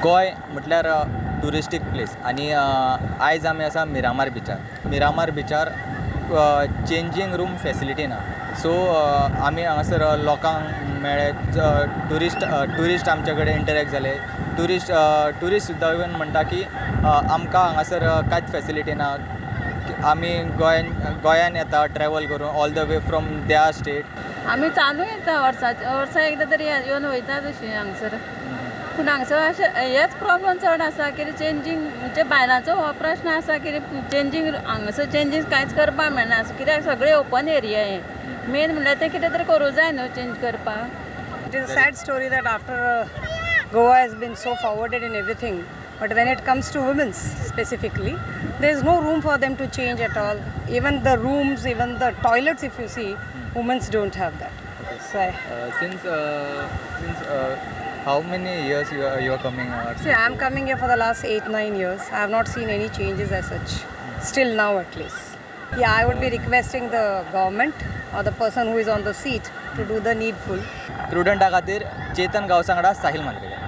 गोंय म्हटल्यार touristic place आनी आयज आमी आसा मिरामार बिचार. मिरामार बिचार चेंजींग रूम फॅसिलिटी ना. सो आमी हांगासर लोकांक मेळ्ळे, ट्युरिस्ट, ट्युरिस्ट आमचे कडेन इंटरेक्ट जाले. ट्युरिस्ट ट्युरिस्ट सुद्दां इवन म्हणटा की आमकां हांगासर कांयच फॅसिलिटी ना, आमी गोंयान गोंयान येता ट्रॅवल करून all the way from their state. आमी चालू येता, वर्साचे वर्सा एकदां तरी येवन वयताच अशीं हांगसर. पूण हांगसर अशें हेच प्रॉब्लम चड आसा कितें चेंजींग, म्हणजे बायलांचो हो प्रश्न आसा कितें चेंजींग, हांगासर चेंजीस कांयच करपाक मेळना कित्याक सगळें ओपन एरिया हें. मेन म्हणल्यार तें कितें तरी करूं जाय न्हू चेंज करपाक. It is a sad story that after Goa has been so forwarded in everything, but when it comes to women's specifically, there is no room for them to change at all. Even the rooms, even the toilets, if you see, women's don't have that. So, Since how many years you are coming? See, I am coming here for the last 8, 9 years. I have not seen any changes as such, still now at least. Yeah, I would be requesting the government or the person who is on the seat to do the needful. प्रुडंटा खातीर चेतन गांवसा वांगडा साहील मांद्रेकर.